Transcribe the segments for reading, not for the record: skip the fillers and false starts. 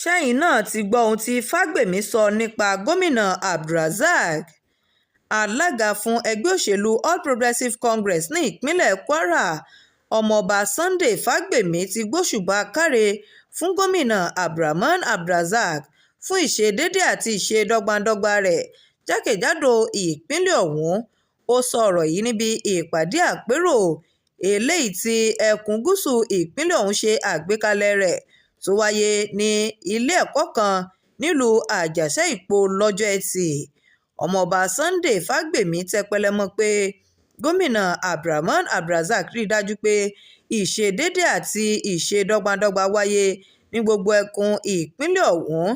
Ṣẹ́yìn náà ti gbọ́ ohun tí Fagbemi sọ nípa gómìnà Abdulrasaq, alága fún ẹgbẹ́ òṣèlú All Progressives Congress ní ìpínlẹ̀ Kwara, Ọmọọba Sunday Fagbemi ti gbóṣùbà káre fún gómìnà Abdulrahman Abdulrazaq fún ìṣedéédé àti ìṣe dọ́gbandọ́gba rẹ̀ jákèjádò ìpínlẹ̀ ọ̀hún. Ó sọ ọ̀rọ̀ yìí níbi ìpàdé àpérò eléyìí tí ẹkùn gúúsù ìpínlẹ̀ ọ̀hún ṣe àgbékalẹ̀ rẹ̀ tó wáyé ní ilé ẹ̀kọ́ kan nílùú Àjàṣe-Ipò lọ́jọ́ Etí. Ọmọọba Sunday Fagbemi tẹpẹlẹ mọ́ pé gómìnà Abdulrahman Abdulrazaq rí i dájú pé ìṣedéédé àti ìṣe dọ́gbandọ́gba wáyé ní gbogbo ẹkùn ìpínlẹ̀ ọ̀hún,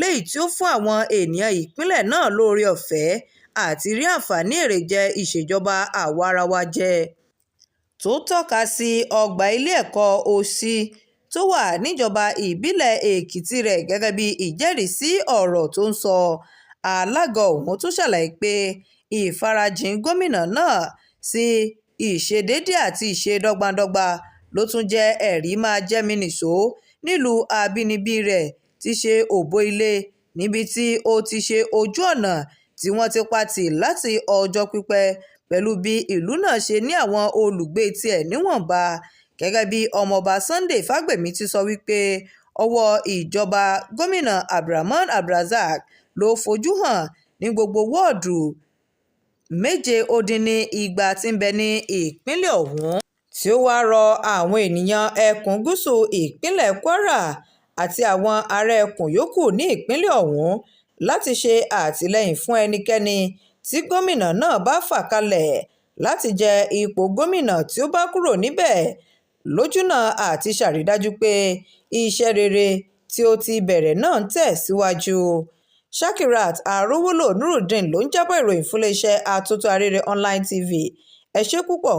léyìí tí ó fún àwọn ènìyàn ìpínlẹ̀ náà lóore ọ̀fẹ́ àti rí àǹfààní èrèjẹ ìṣèjọba àwa-arawa jẹ, tó tọ́ka sí ọgbà ilé ẹ̀kọ́ Òṣì tó wà níjọba ìbílẹ̀ Èkìtì rẹ̀ gẹ́gẹ́ bí ìjẹ́ríìsí ọ̀rọ̀ tó ń sọ. Alága ọ̀hún tún ṣàlàyé pé ìfarajìn gómìnà náà sí ìṣedéédé àti ìṣe dọ́gbandọ́gba ló tún jẹ́ ẹ̀rí máa jẹ́ mi nìṣó nílùú àbínibí rẹ̀ tí í ṣe Òbó-Ilé, níbi tí ó ti ṣe ojú ọ̀nà tí wọ́n ti pa tì láti ọjọ́ pípẹ́ pẹ̀lú bí ìlú náà ṣe ní àwọn olùgbé tiẹ̀ níwọ̀nba. Gẹ́gẹ́ bí Ọmọọba Sunday Fagbemi ti sọ wípé ọwọ́ ìjọba gómìnà Abdulrahman Abdulrazaq ló fojú hàn ní gbogbo wọ́ọ̀dù 207 tí ń bẹ ní ìpínlẹ̀ ọ̀hún, tí ó wáá rọ àwọn ènìyàn ẹkùn gúúsù ìpínlẹ̀ Kwara àti àwọn ará ẹkùn yòókù ní ìpínlẹ̀ ọ̀hún láti ṣe àtìlẹ́yìn fún ẹnikẹ́ni tí gómìnà náà bá fà kalẹ̀ láti jẹ ipò gómìnà tí ó bá kúrò níbẹ̀, lójúnà àti ṣàrídájú pé iṣẹ́ rere tí ó ti bẹ̀rẹ̀ náà ń tẹ̀síwájú. Shakirat Arówólò Nurudeen ló ń jábọ̀ ìròyìn fún iléeṣẹ́ Atótó Arére Online TV. Ẹ ṣé púpọ̀.